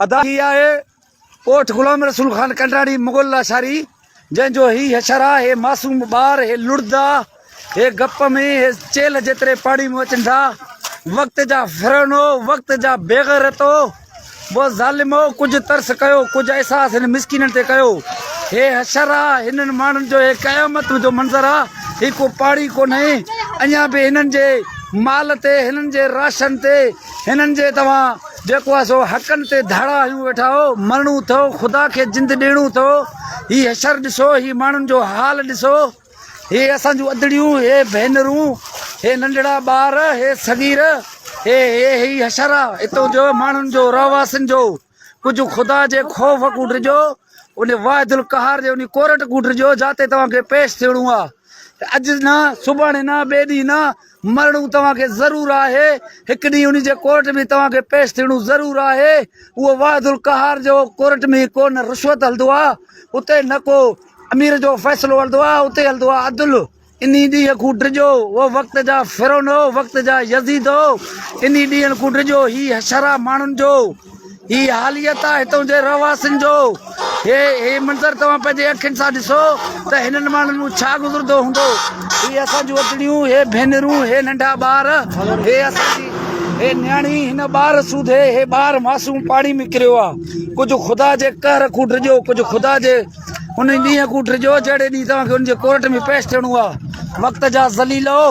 ادا هي آهي ڳوٺ غلام رسول خان ڪنڊراڻي مغل لاشاري جنهن جو هي حشر آ هي معصوم ٻار هي لڙدا هي گپ ۾ هي چيلهه جيتري پاڻي ۾ اچن ٿا وقت جا فرعونو وقت جا بيغيرتو بو ظالمو ڪجهه ترس ڪيو ڪجهه احساس هن مسڪينن تي ڪيو هي حشر آ هنن ماڻهن جو هي قيامت جو منظر آ هي ڪو پاڻي ڪونهي اڃا به هنن جي مال تي هنن جي راشن تي هنن جي توهان جيڪو آ سو حقن تي ڌاڙا هنيون ويٺا آهو، مرڻو اٿو، خدا کي جند ڏيڻو اٿو، هي حشر ڏسو، هي ماڻهن جو حال ڏسو، هي اسان جون ادڙيون، هي ڀينرون، هي ننڍڙا ٻار، هي صغير، هي هي هي حشر آ اتو جو ماڻهن جو رهواسين جو، ڪجهه خدا جي خوف کون ڊڄو، ان واحد القهار جي ان ڪورٽ کون ڊڄو جاتي توهان کي پيش ٿيڻو آ. ته اڄ نه، سڀاڻي نه، ٻئي ڏينهن نه، مرڻو توهان کي ضرور آهي، هڪ ڏينهن ان جي ڪورٽ ۾ توهان کي پيش ٿيڻو ضرور آهي، اهو واحد القهار جو ڪورٽ ۾ ڪو نه رشوت هلندو آ، اتي نه ڪو امير جو فيصلو هلندو آ، اتي هلندو آ عدل، انهي ڏينهن کون ڊڄو، او وقت جا فرعونو، وقت جا يزيدو، انهي ڏينهن کون ڊڄو، هي حشر آ ماڻهن جو. هي حاليت آ هتون جي رهواسين جو. هي هي منظر توهان پنهنجي اکين سان ڏسو ته هنن ماڻهن مون ڇا گذرندو هوندو. هي اسان جون ادڙيون، هي ڀينرون، هي ننڍا ٻار، هي اسان جي هي نياڻي هن ٻار سوڌي هي ٻار معصوم پاڻي ۾ ڪريو آ. ڪجهه خدا جي قهر کون ڊڄو، ڪجهه خدا جي ان ڏينهن کون ڊڄو جهڙي ڏينهن توهان کي ان جي ڪورٽ ۾ پيش ٿيڻو آ. وقت جا ذليلؤ!